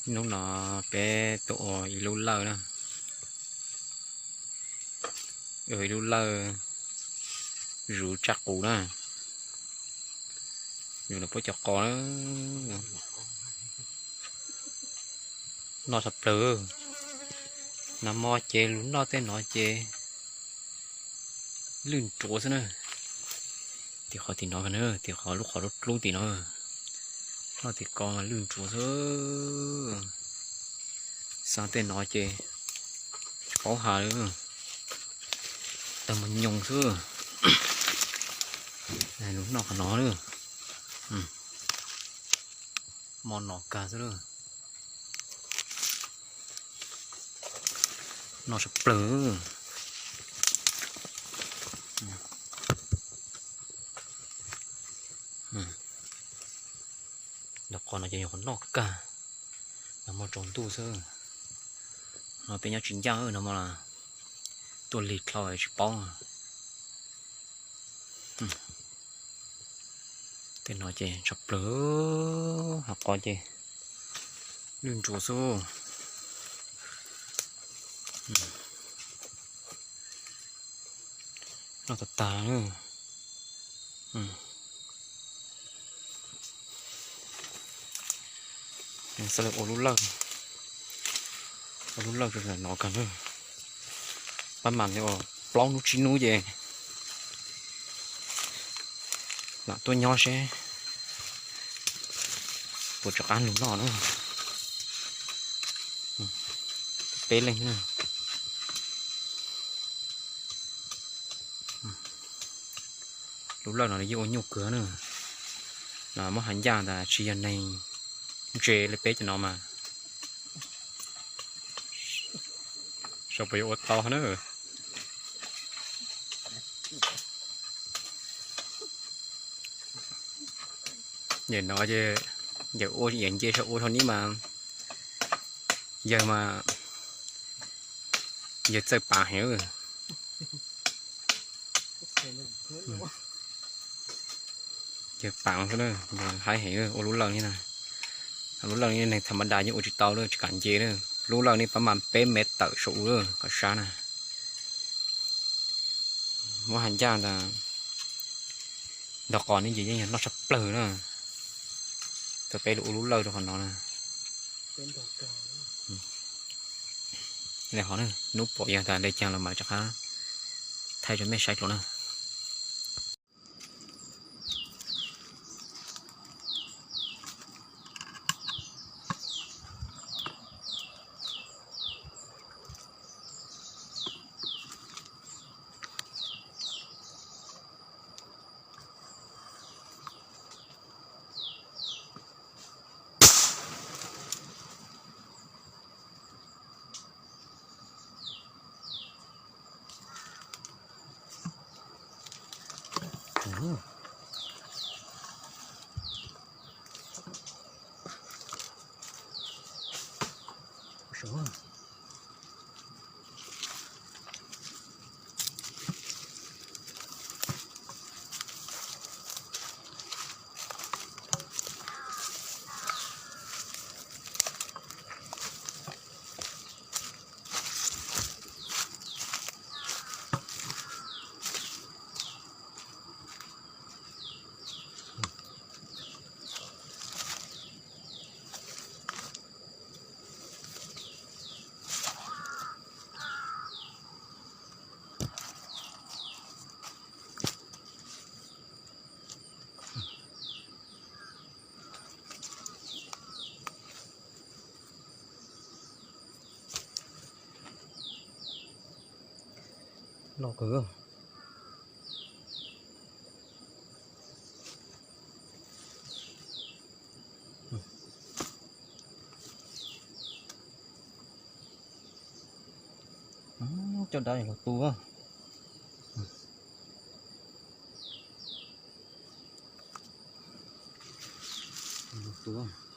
Hnub no peb tuaj ua ib lub lawj na, ua ib lub lawj zuv tsaj qus na, zuv lawv puab cov qos na. Noj tshaj plaws. Nag hmo ces lug noj tej no ces lwj ntsuav xwb na. Tim qhov tim no, tim qhov lub qhov dlub dlub tim no, noj tim ko lwj ntsuav xwb. Xaa tej no ces tsis paub has li, tawg mos nyoos xwb. Lug noj qhov no na, mos no kag xwb na. Noj tshaj plaws. Ntawm qos no ces yog qhov noj kag, nag hmo tsaus ntuj xwb. No peb nyob tsis ncaj, nag hmo tuaj lig dlhau tsis paub. Tej no ces tshaj plaws, hauv qos ces lwj ntsuav xwb. Noj tag tag. Xav lawv ua lub lawj, ua lub lawj rau ntawm no kag na. Pab mam li ua plaub hnub tsib hnub ces lam tuaj nyob seb puas rov qab lug noj na. Peb leeg na. Lub lawj no yeej ua nyuaj kawg na. No muab has ncaj ntag, tsis yog neeg ntse li peb cov no mas, saib puas yuav ua tau na. Yawm no ces yawm ua yawm nce saum ua dhau nib mas, yawg mas yawg txawj pav heev. Yawg pav xwb na, yawg haib heev ua lub lawj li na. Lub lawj li neeg tham ma das yeej ua tsis tau lawm, tsis kam nce lawm. Lub lawj li pab mas peb mev tawm saum ub lawm kom sab na. Muab has ncaj ntag, ntog qos ne ces yeej yog noj tshaj plaws na. Tau peb lug ua lub lawj rau qhov no na. Le hov na, hnub pom yog tas le caag los mas rov qab thaij rau mej saib dlua na. Loj kawg. Cov dab los tu. Los tu.